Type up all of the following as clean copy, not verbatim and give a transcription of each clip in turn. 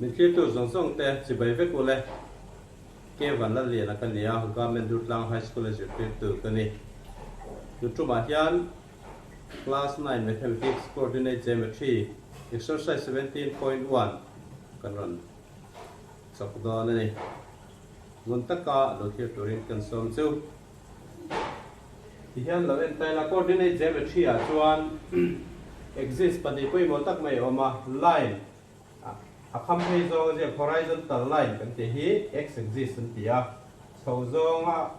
Min thlirtu zawng zawng te chibai vek ule. Ke Vanlalliana ka ni a, Government Durtlang High School a zirtirtu ka ni. Tun tumah hian Class 9 Mathematics Coordinate Geometry Exercise 17.1 kan rawn chawk dawn a ni. Ngun taka lo thlir turin kan sawm chu. Tihian lo en taila Coordinate Geometry ah chuan axis pahnih pawimawh tak mai a awm a, line A kham phei zawng a ziak horizontal line kan tih hi x axis an ti a, chho zawnga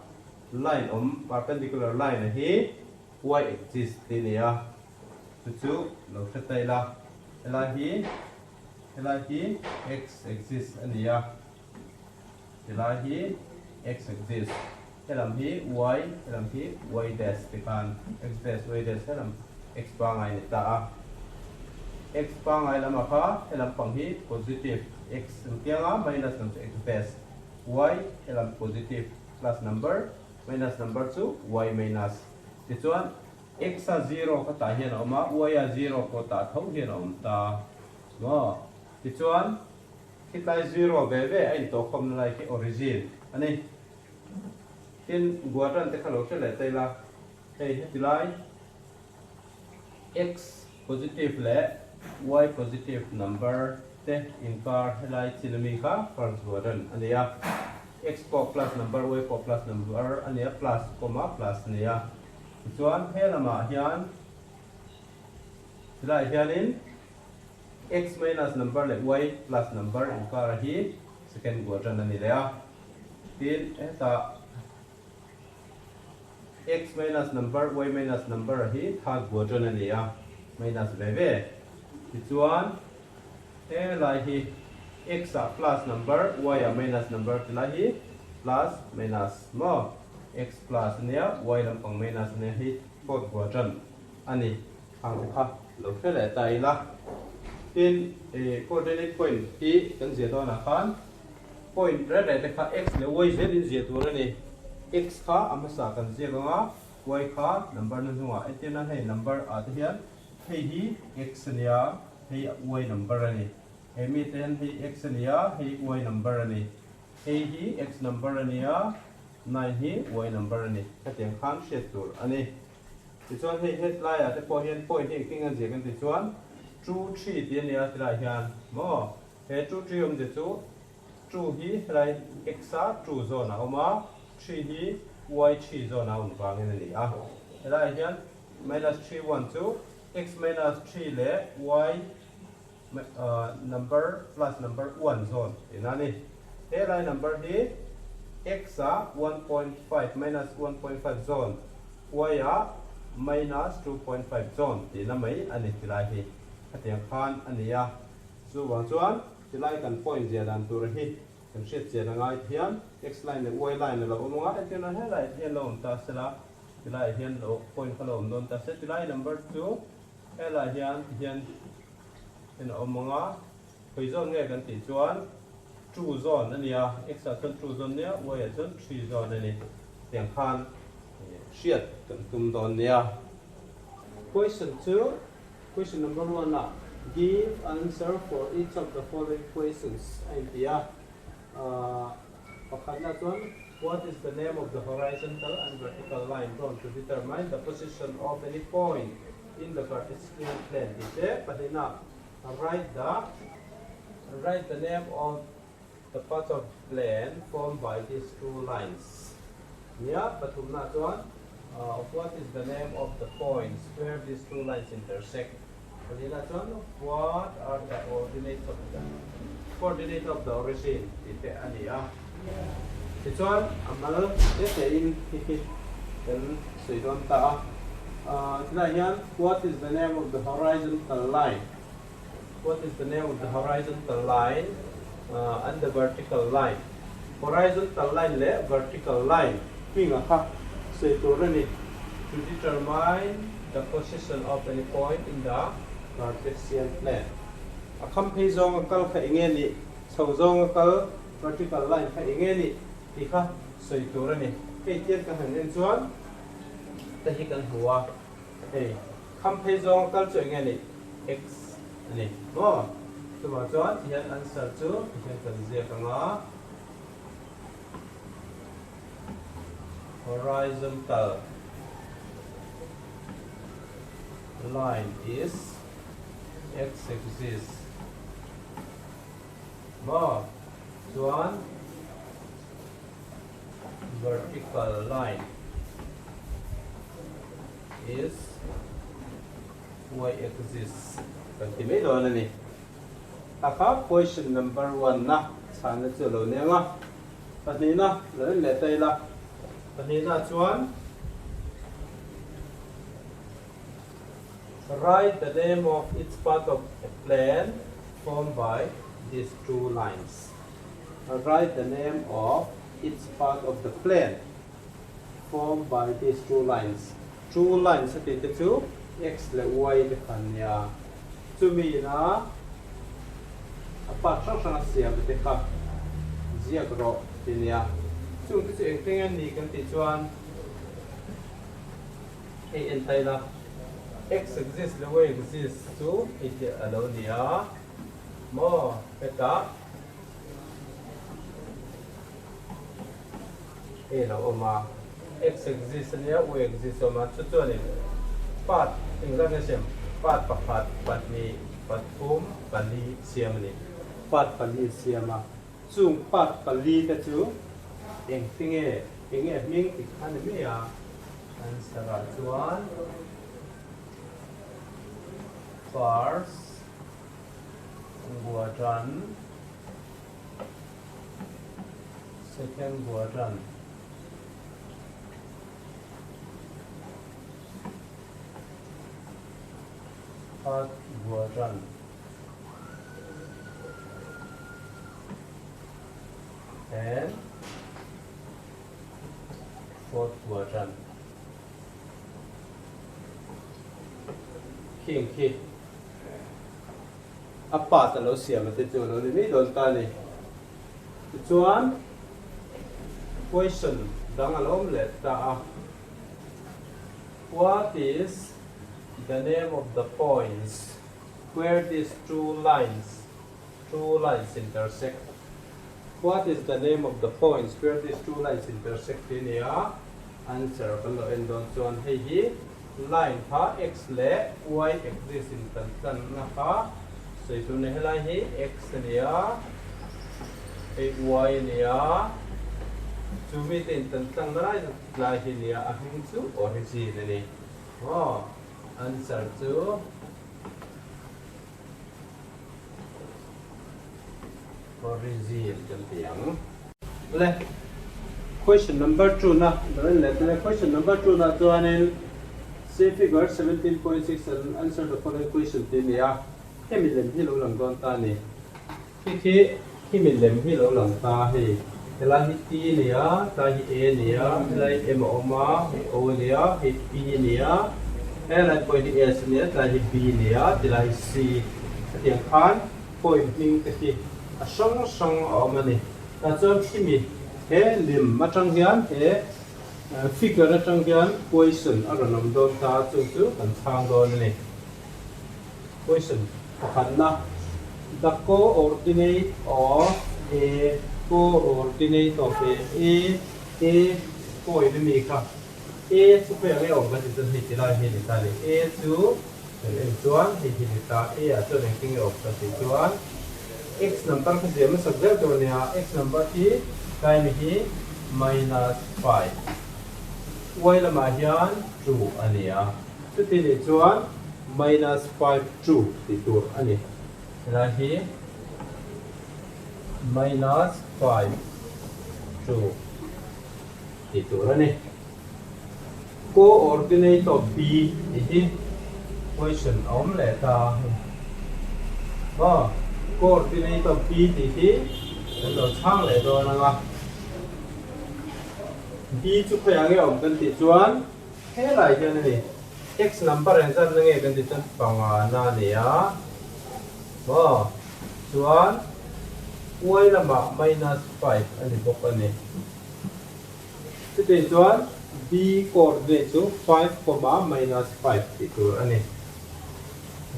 line awm perpendicular line a hi y axis tih a ni a, chu chu lo hre ta ila, helai hi helai hi x axis a ni a, helai hi x axis, helam hi y helam hi y dash tikhan x dash y dash helam x pangai a ni ta a. X pangai lamah kha helam pang hi positive x an ti anga minus lam chu x dash, y helam positive plus number minus number chu y minus. Tichuan x a zero kha tah hian a awm a, y a zero pawh tah tho hian a awm ta maw? Tichuan khitlai zero ve ve a intawhkhawmna lai khi origin a ni. Tin quadrant te kha lo hre leh ta ila hei heti lai. X positive leh Y positive number te inkar helai chin ami kha first quadrant a ni a. X pawh plus number, Y pawh plus number a ni a, plus comma plus a ni a. Tichuan he lamah hian tilaiah hianin X minus number leh Y plus number inkar hi second quadrant a ni leh a. Tin hetah. X minus number y minus number hi third quadrant a ni a, minus ve ve. Tichuan he lai hi x ah plus number y ah minus number ti lai hi plus minus maw? X plus a nia y lampang minus a nia hi fourth quadrant a ni. Khang te kha lo hre leh ta ila. Tin coordinate point hi kan ziah dawnah khan Point reng reng te kha x leh y zel in ziah tur a ni. X kha a hmasa kan ziak ang a, y kha number na hnungah entir nan hei number ah te hian hei hi x a nia, hei y number a ni. He mi te hian hei x a nia, hei y number a ni. Hei hi x number a nia, 9 hi y number a ni. Hetiang khan hriat tur a ni. Tichuan hei hetlai ah te pawh hian point hi engtin nge an ziak an tih chuan 2, 3 tih a nia tilai hian maw? He two tree awmzia chu two hi helai x a two zawn a awm a, three hi y three zawn a awm vangin a ni a. Helaiah hian minus 3 1 chu x minus 3 leh y number plus number 1 zawn tihna a ni. Helai number hi x a 1.5 minus 1.5 zawn, y a minus 2.5 zawn tihna mai a ni tilai hi. Khatiang khan a ni a. Chuvang chuan tilai kan point zia dan tur hi kan hriat chian a ngai thiam. X line leh Y line a lo awm ang a, entir nan helaiah te hian lo awm ta sela, tilaiah hian lo point kha lo awm dawn ta se, tilai number chu helaiah hian ti hian hian a awm ang a, khawi zawn nge kan tih chuan two zawn a nia, X ah chuan two zawn nia, Y ah chuan three zawn a ni. Tiang khan hriat kan tum dawn nia. Question chu Question number one ah Give answer for each of the following questions a inti a. Pakhatna chuan What is the name of the horizontal and vertical line drawn to determine the position of any point in the Cartesian plane tih te. Pahnihna Write the Write the name of the parts of plane formed by these two lines. Nia, pathumna chuan What is the name of the points where these two lines intersect? Palina chuan What are the ordinates of the coordinate of the origin? tih te a ni a. Tichuan a mal te te in hi hi kan sawi dawn ta a. Tilai hian What is the name of the horizontal line? What is the name of the horizontal line and the vertical line? Horizontal line leh vertical line hming a kha sawi tur a ni. To determine the position of any point in the Cartesian plane. A kham phei zawng a kal kha enge nih, chho zawng a kal vertical line kha enge nih tih kha sawi tur a ni. Hei tian kan han en chuan te hi kan hmu a. Hei, kham phei zawng a kal chu enge nih? X a ni maw? Chuvang chuan tihian answer chu tihian kan ziak ang a, horizontal line is x axis maw chuan vertical line is y axis kan ti mai dawn a ni. A kha question number one na chhanna chu a lo ni ang a, pahnihna lo en leh ta ila, pahnihna chuan write the name of each part of a plane formed by these two lines. Write the name of each part of the plane formed by these two lines. Two lines a tih te chu x leh y te kha an nia. Chumi ina a part hrang hrang a siam te kha ziak rawh ti nia. Chung te chu engteng an ni kan tih chuan hei en ta ila x axis leh y axis chu hei hi a lo ni a maw hetah Hei lo awm a, x axis a nia, y axis a awm a, chu chuanin part engzat nge siam? Part pakhat, pahnih, pathum, pali siam a ni. Part pali siam a, chung part pali te chu engti nge, eng nge hming tih kha ni mai a, answer ah chuan first quadrant. Second quadrant. Third quadrant. And fourth quadrant. Khing khi A part a lo siam a te chu a lo ni mai dawn ta a ni. Tichuan question dang a lo awm leh ta a, What is the name of the points where these two lines two lines intersect? What is the name of the points where these two lines intersect tih a ni a, answer kan lo en dawn chuan hei hi Line kha x leh y axis in kan tlanna kha sawi tur a ni. Helai hi x a ni a, hei y a ni a, chu mite in kan tlanna lai lai hi a ni a, a hming chu origin a ni. Aw, answer chu Origin kan ti ang. Le, question number two na lo en leh tele. Question number two na chuanin see figure 17.6 and answer the following question tih a ni a. Hemi lem hi lo lang dawn ta a ni. Khi khi khi mi lem hi lo lang ta hei. Helai hi T a ni a, tlai hi A a ni a, helai hi M a awm a, hei O a ni a, hei P a ni a, helai pawh hi S a ni a, tlai hi B a ni a, tilai hi C. Hetiang khan point hming te hi a hrang hrang a awm a ni. Tah chuan khimi he lim atang hian he figure atang hian question a rawn awm dawn ta a, chu chu kan chhang dawn a ni. Question pakhatna, The coordinate of a coordinate of a a a point a mi kha a chu khawi ang e awm kan ti chuan hei ti lai hi a ni ta a ni. A chu Kan en chuan hei hi ni ta, A ah chuan engtin nge awm kan tih chuan x number kha ziah hmasak zel tur a nia, x number hi tlai mi hi minus 5, y lamah hian 2 a ni a, chuti nih chuan minus 5 2 tih tur a ni. Helai hi minus 5 2 tih tur a ni. Coordinate of B tih hi question a awm leh ta a hei. Aw, coordinate of B tih hi kan lo chhang leh dawn ang a. B chu khawiah nge awm kan tih chuan helai hian a ni. X number engzatna nge kan tih chuan pangana a ni a. Aw, chuan y lamah minus 5 a ni bawk a ni. Chutih chuan B coordinate chu 5 comma minus 5 tih tur a ni.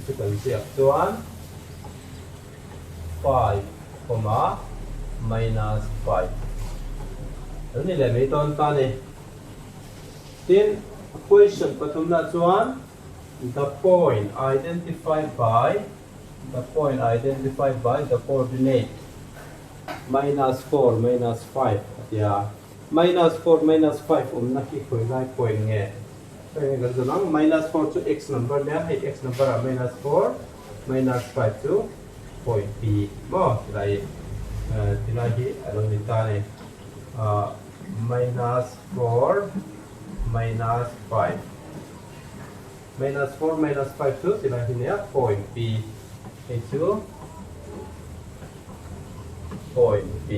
Chu kan ziak chuan 5 comma minus 5 Lo ni leh mai dawn ta ni. Tin, question pathumna chuan the point identified by the point identified by the coordinate minus 4 minus 5 a ti a. Minus 4 minus 5 awmna khi khawi lai point nge? Hei nge kan zawn ang, minus 4 chu x number nia, hei x number ah minus 4 minus 5 chu point p maw tilai tilai hi a lo ni ta a ni. Minus 4 minus 5 minus 4 minus 5 chu tilai hi nia point p hei chu point p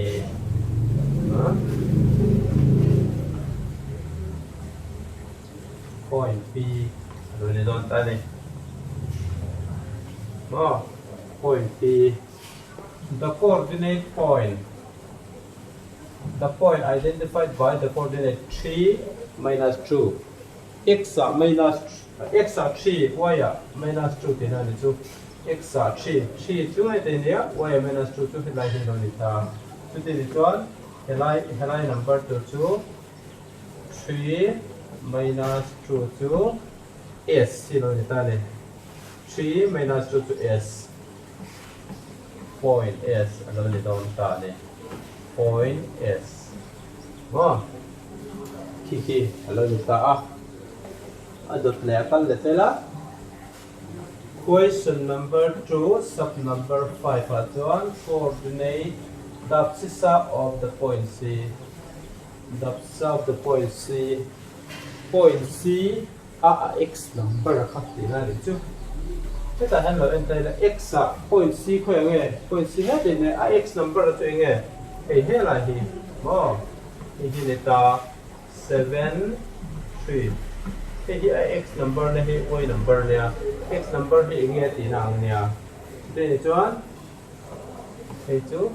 point p a lo ni dawn ta a ni maw point p the coordinate point The point identified by the coordinate 3 minus 2, x ah minus x ah 3, y ah minus 2 tihna a ni chu. X ah 3, 3 chu heti a nia, y ah minus 2 chu helai hi a lo ni ta. Chuti ni chuan helai helai number tur chu 3 minus 2 chu s hi a lo ni ta a ni. 3 minus 2 chu s. Point S a lo ni dawn ta a ni. Point S maw? Khi khi a lo ni ta a. A dawt leh a kal leh tel a. Question number 2 sub number 5 ah chuan coordinate the abscissa of the point C. The abscissa of the point C. Point C a a x number a kha tihna a nih chu. Hetah hian lo en ta ila x ah point c khawi ang nge point c hetah in a x number a chu eng nge hei helai hi maw hei hi ni ta 7 3 hei hi a x number na hi y number nia x number hi eng nge tihna ang nia chutah ni chuan hei chu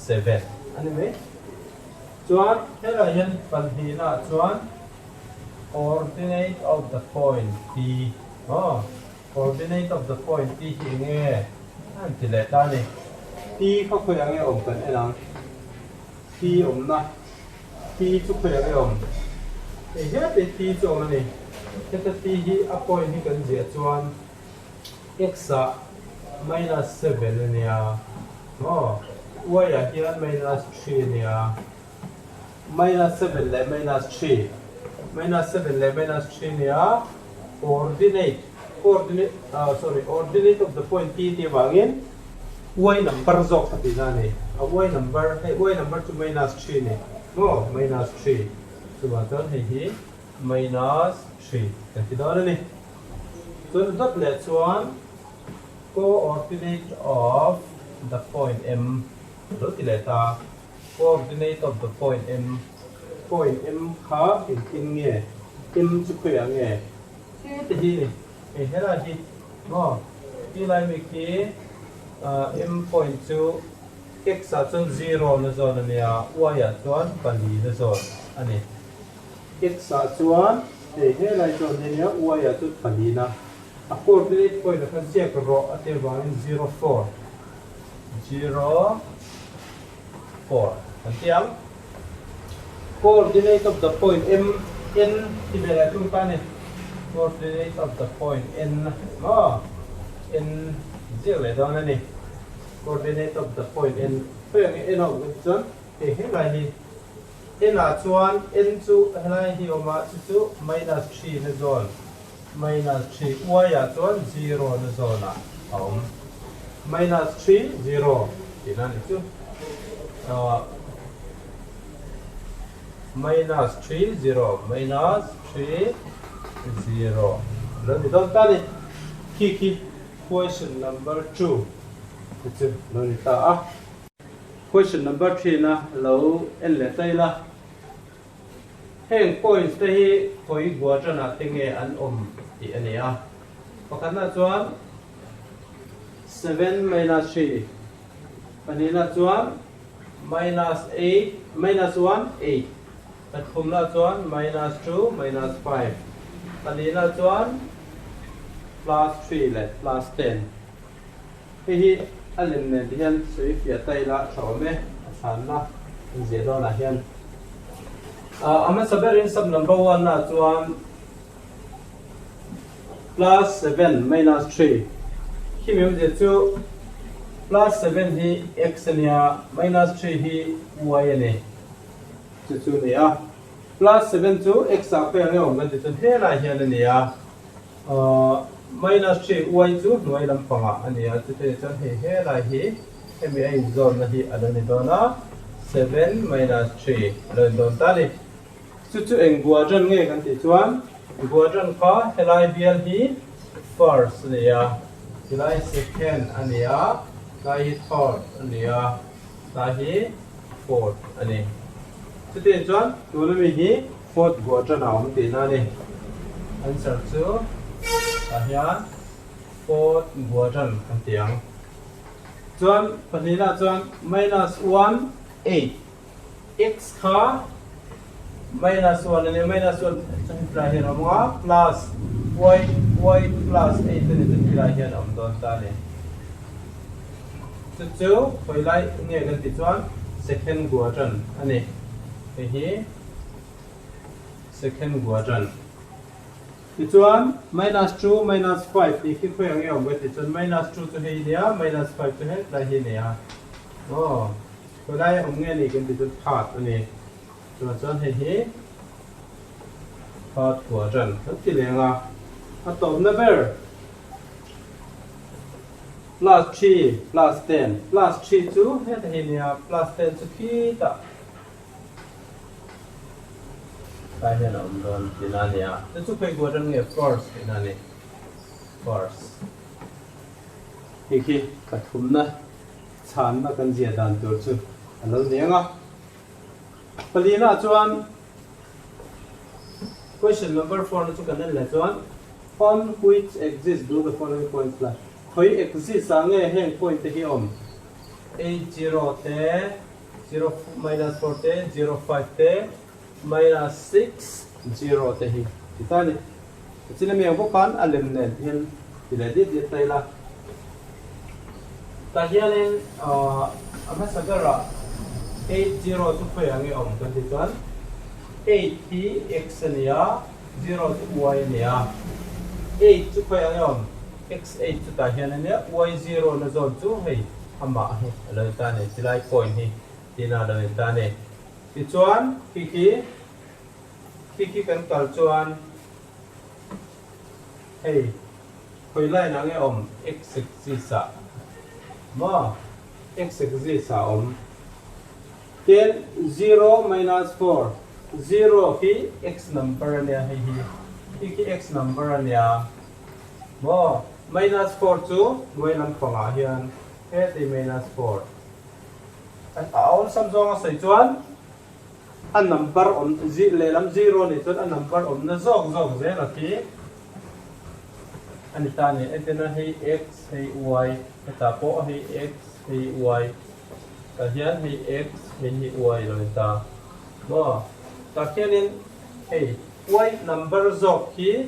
7 a ni mai chuan helai hian pahnihna ah chuan Coordinate of the point P aw Coordinate of the point P hi eng nge a han ti leh ta a ni. P kha khawi ang nge awm kan en ang. P awmna P chu khawi ang nge awm? Hei hete P chu awm a ni. Heta P hi a point hi kan ziah chuan x ah minus 7 a nia maw y ah hian minus 3 a nia. Minus 7 leh minus 3 Minus 7 leh minus 3 nia coordinate coordinate sorry ordinate of the point P tih avangin y number zawk kha tihna a ni. A y number hei y number chu minus 3 a ni maw minus 3 chuvang chuan hei hi minus 3 kan ti dawn a ni. Chuan dawt leh chuan coordinate of the point M lo ti leh ta. Coordinate of the point M Point M kha engtin nge? M chu khawiah nge? Hete hi ni. Hei helai hi maw? Ti lai mi khi M point chu x ah chuan zero na zawn a nia, y ah chuan pali na zawn a ni. X ah chuan hei helai zawn hi a nia, y ah chuan pali na. A coordinate point ah khan ziak rawh a tir vangin 04. 0 4 kan ti ang. Coordinate of the point M N ti ve leh tum ta ni. Coordinate of the point N maw N ziak leh dawn a ni. Coordinate of the point N khawi ang N a awm kan ti chuan hei helai hi N ah chuan N chu helai hi awm a chu chu minus 3 na zawn minus 3 y ah chuan 0 na zawn ah a awm. Minus 3 0 tihna a ni chu. Minus 3 0 minus 3 0 lo ni dawn ta ni. Khi khi question number 2 te chu lo ni ta a. Question number 3 na lo en leh ta ila. Heng points te hi khawi quadrant ah te nge an awm tih a ni a. Pakhatna chuan 7 minus 3, pahnihna chuan minus 8 minus 1 8, pathumna chuan minus 2 minus 5, palina chuan plus 3 leh plus 10. Hei hi. A lem nen te hian sawi fiah ta ila a tha awm e, a chhanna an ziah dawnah hian. A hmasa berin sub number one ah chuan plus 7 minus 3 khi mi awmzia chu plus 7 hi x a nia minus 3 hi y a ni chu chu a ni a plus 7 chu x ah pawh eng awm kan ti chuan helai hian a ni a minus 3 y chu hnuai lampangah a ni a chutah chuan hei helai hi hemi a inzawnna hi a lo ni dawn a 7 minus 3 a lo inzawn ta a ni. Chu chu eng quadrant nge kan tih chuan quadrant kha helai bial hi first a ni a, helai second a ni a, tlai hi third a ni a, tlai hi fourth a ni. Chutiang chuan tuna mi hi fourth quadrant a awm tihna a ni. Answer chu tah hian fourth quadrant kan ti ang. Chuan pahnihna chuan minus 1, 8. X kha minus 1 a nia, minus 1 chu hetlai hian a awm ang a, plus y, y plus 8 a ni chu helai hian a awm dawn ta a ni. Chu chu khawi lai nge kan tih chuan second quadrant a ni. Hei hi second quadrant. Tichuan minus 2 minus 5 tih khi khawi ang nge awm kan tih chuan minus 2 chu hei nia, minus 5 chu hetlai hi a ni a. Aw. Khawilai awm nge ni kan ti chu third a ni. Chuan chuan hei hi third quadrant kan ti leng a. A tawpna ber plus 3 plus 10 plus 3 chu heta hi nia plus 10 chu khitah tlai hian a awm dawn tihna a ni a. Chu chu khawi quadrant nge first tihna a ni. First. Hei khi pathumna Chhanna kan ziah dan tur chu a lo ni ang a. Palina chuan question number 4 na chu kan en leh chuan on which axis do the following points lie? Khawi axis ah nge heng point te hi awm? 8 0 te, 0 minus 4 te, 0 5 te, minus 6 0 te hi ti ta a ni. Tichin a mi ang bawk khan a lem nen hian ti leh diat diat ta ila. Tah hianin a hmasa berah 8 0 chu khawiah nge awm kan tih chuan 8 hi x a ni a, 0 chu y a ni a. 8 chu khawiah nge awm? X 8 chu tah hian a nia, y 0 na zawn chu hei amah hi a lo in ta a ni, tilai point hi tina a lo in ta a ni. Tichuan khi khi khi khi kan kal chuan hei khawi line ah nge awm x axis ah maw x axis ah awm tin 0 minus 4 0 khi x number ania hei hi khi khi x number ania maw minus 4 chu hnuai lampangah hian heti minus 4 A awlsam zawng a sawi chuan a number awm lehlam zero nih chuan a number awmna zawk zawk zel a khi a ni ta a ni. Entirna hei x hei y hetah pawh hei x hei y tah hian hei x hei hi y lo ni ta maw? Tah khianin hei y number zawk khi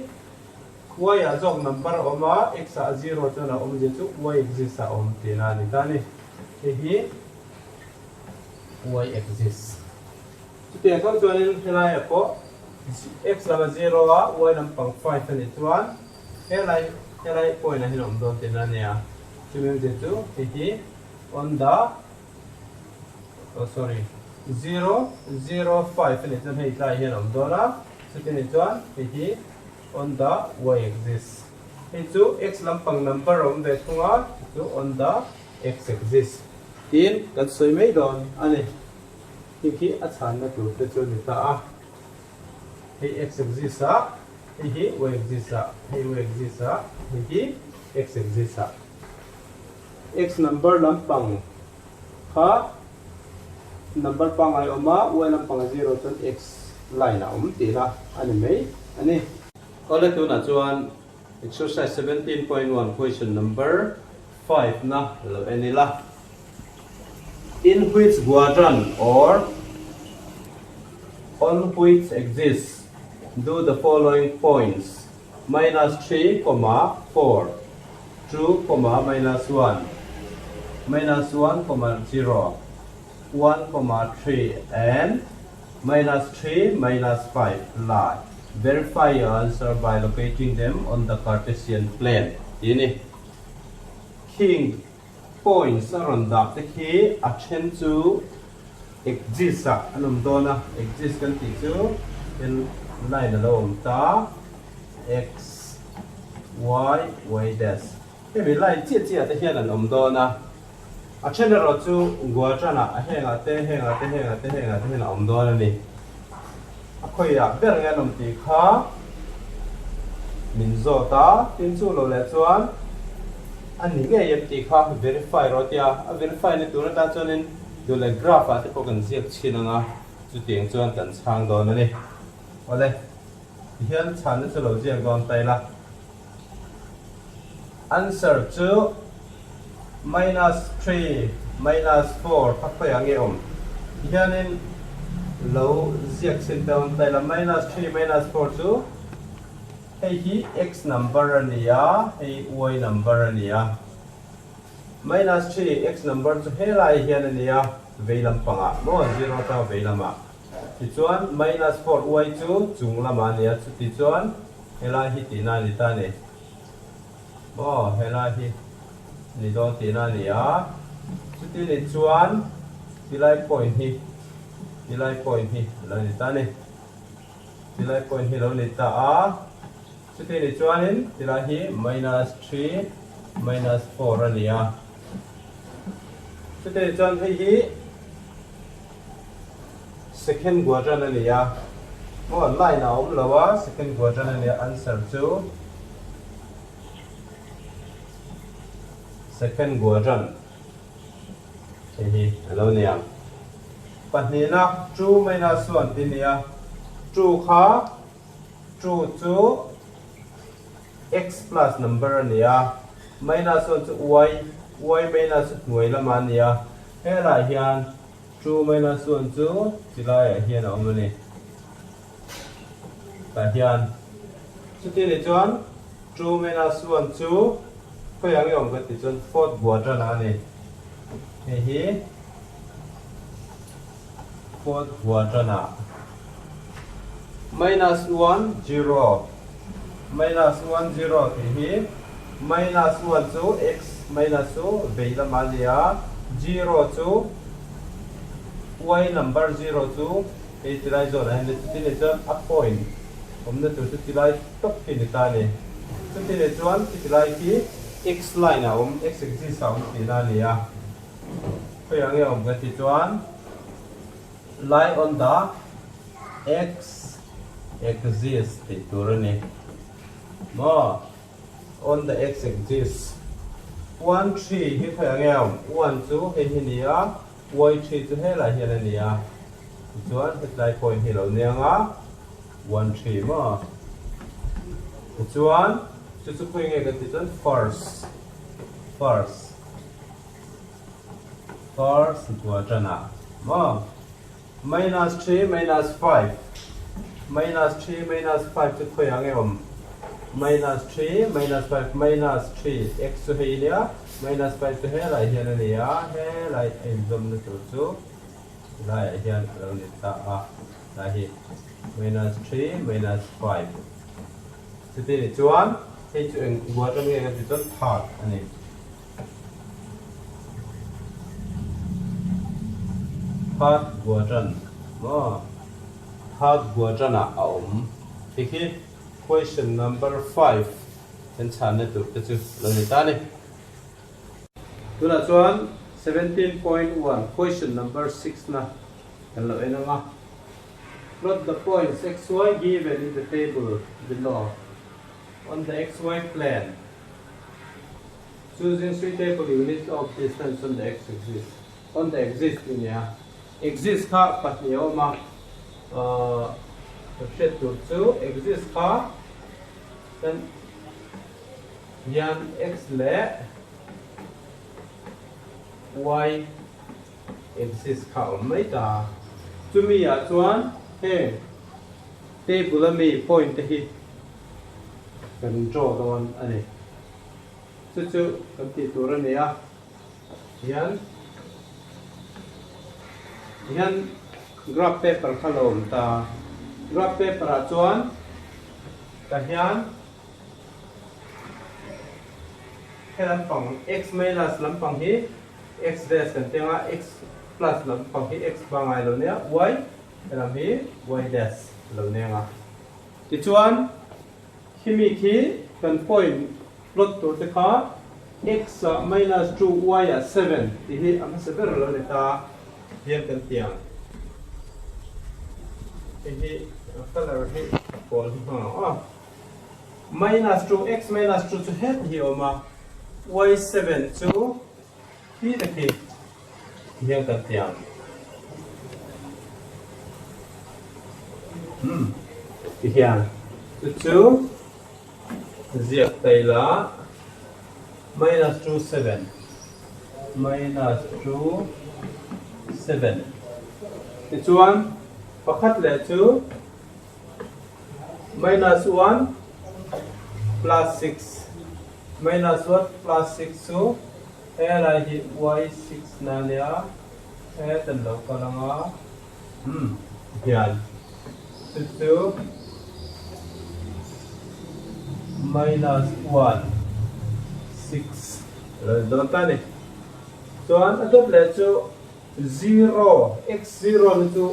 Y ah zawk number a awm a, X ah zero chuan a awmzia chu Y axis ah a awm tihna a ni ta a ni. Hei hi Y axis. Chutiang tho chuanin helaiah pawh X lama zero a, Y lampang 5 a nih chuan helai helai point ah hian a awm dawn tihna a ni a. Chumi awmzia chu hei hi on the oh sorry 0 0 5 a nih chuan hei tlaiah hian a awm dawn a, chuti nih chuan hei hi On the y axis. Hei chu x lampang number a awm ve thung a, chu chu on the x axis. Tin, kan sawi mai dawn a ni. Hei khi a chhanna tur te chu a ni ta a. Hei x axis ah, hei hi y axis ah, hei y axis ah, hei hi x axis ah. X number lampang kha number pangngai awm a, y lampang a zero chuan x line a awm tihna a ni mai a ni. Awle tunah chuan exercise 17.1 question number 5 na lo en ila. In which quadrant or on which axis do the following points minus 3 comma 4, 2 comma minus 1. Minus 1 comma 0, 1 comma 3 and minus 3 minus 5 lie. Verify your answer by locating them on the Cartesian plane tih a ni. Khing points a rawn dah te khi a then chu exist ah an awm dawn a, exist kan tih chu line a lo awm ta, x, y, y dash. Hemi line chiah chiah te hian an awm dawn a, a then erawh chu Guaranah a hengah te, hengah te, hengah te, hengah te hian a awm dawn a ni. A khawiah ber nge an awm tih kha min zawt a, tin chu lo leh chuan a ni ngei em tih kha verify rawh tia, a verify na tur atan chuanin duh leh graph ah te pawh kan ziak chhin ang a, chutiang chuan kan chhang dawn a ni. Awle, tihian chhanna chu lo ziak dawn ta ila. Answer chu minus 3 minus 4 kha khawiah nge awm? Tihianin lo ziak chhin ta awm ta ila minus 3 minus 4 chu hei hi x number a ni a, hei y number a ni a. Minus 3 x number chu helai hian a ni a, vei lampangah maw zero atanga vei lamah. Tichuan minus 4 y chu chung lamah a ni a, chutichuan Helai hi tihna a ni ta a ni. Maw, helai hi ni dawn tihna a ni a. Chuti ni chuan tilai point hi, tilai point hi a lo ni ta a ni. Tilai point hi a lo ni ta a. Chuti ni chuanin tilai hi minus 3 minus 4 a ni a. Chuti ni chuan hei hi Second quadrant a ni a, maw line a awm lo a, second quadrant a ni a, answer chu second quadrant hei hi a lo ni ang. Pahnihna two minus one tih a ni a, two kha two chu x plus number a ni a, minus one chu y, y minus chu hnuai lamah a ni a, helaiah hian Two minus one chu chi laiah hian a awm a ni. Tah hian chuti ni chuan two minus one chu khawiah nge awm ka tih chuan fourth quadrant ah a ni. Hei hi fourth quadrant ah minus 1 0 minus 1 0 tih hi minus 1 chu x minus chu vei lamah a ni a, 0 chu y number 0 chu hei tilai zawnah hian chuti nih chuan a point awmna tur chu tilai tawp khi a ni ta a ni. Chuti nih chuan khi tilai khi x line ah a awm, x axis ah a awm tihna a ni a. Khawiah nge awm kan tih chuan lie on the x axis tih tur a ni maw on the x axis 1 3 hi khawiah nge awm 1 chu hei hi ni a y 3 chu helai hian a ni a tichuan hetlai point hi lo nia ang a 1 3 maw tichuan chu chu khawi nge kan tih chuan first first First quadrant ah maw minus 3 minus 5 minus 3 minus 5 chu khawiah nge awm minus 3 minus 5 minus 3 x chu hei nia minus 5 chu helai hian a ni a helai a inzawmna tur chu laiah hian a lo ni ta a lai hi minus 3 minus 5 chuti ni chuan hei chu eng quadrant nge kan tih chuan third a ni. Third quadrant maw? Third quadrant ah a awm tih khi question number 5 kan chhanna tur te chu lo ni ta a ni. Tunah chuan 17.1 question number 6 na kan lo en ang a. Plot the points x, y given in the table below on the xy plane. Choosing suitable units of distance on the x-axis on the axis tih a ni a, axis kha pahnih a awm a, ahh ka hriat tur chu axis kha chuan hian x leh y axis kha a awm mai ta a, chumi ah chuan heng table ami point te hi kan draw dawn a ni. Chu chu kan tih tur a ni a. Hian hian graph paper kha lo awm ta. Graph paper ah chuan tah hian he lampang x minus lampang hi x dash kan teng a, x plus lampang hi x pangngai lo nia, y he lam hi y dash lo neng a. Tichuan khimi khi kan point plot tur te kha x ah minus 2 y ah 7 tih hi a hmasa ber lo ni ta hian kan ti ang. Hei hi a colour hi a pawl hi hmang ang aw. Minus 2 x minus 2 chu het hi a awm a, y 7 chu khi te khi ti hian kan ti ang. Umm ti hian chu chu Ziak thei la, minus 2 7, minus 2 7. Tichuan, pakhat leh chu minus 1 plus 6, minus 1 plus 6 chu he lai hi y 6 na nia, hetan lo kal ang a. Umm hian chu chu minus 1 6 a lo ni dawn ta a ni. Chuan a dawt leh chu 0 x 0 na chu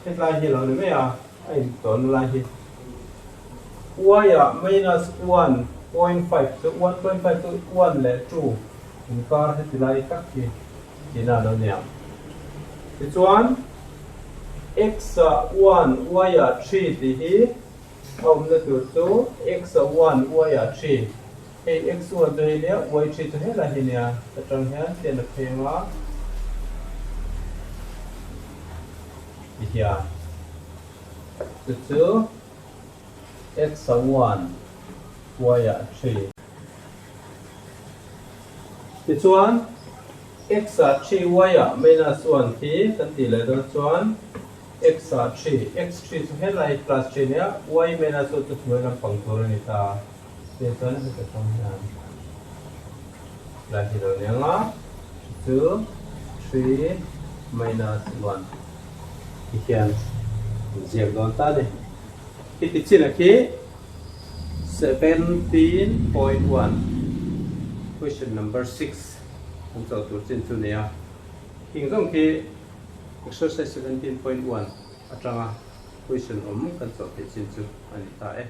hetlai hi a lo ni mai a, a intawn lai hi y ah minus 1.5 chu 1.5 chu 1 leh 2 inkar heti lai tak hi Tina lo ni ang. Tichuan, x ah 1, y ah 3 tih hi a awmna tur chu x ah 1, y ah 3. Hei x 1 chu hei nia, y 3 chu helai hi nia. Ta tang hian chen a pheng a ti hian. Chu chu x ah 1, y ah 3. Tichuan, x ah 3 y ah minus 1 khi kan tih leh dawn chuan x ah 3, x 3 chu helai plus 3 nia y minus 1 chu hnuai lampang tur a ni ta. Tichuan chuan heta tang hian lai hi lo ni ang a, chu 3 minus 1 ti hian ziak dawn ta a ni. Heti chin a khi. 17.1 Question number 6 kan chawh tur chin chu nia. Hing zawng khi Exercise 17.1 atanga question awm kan chawh theih chin chu a ni ta e.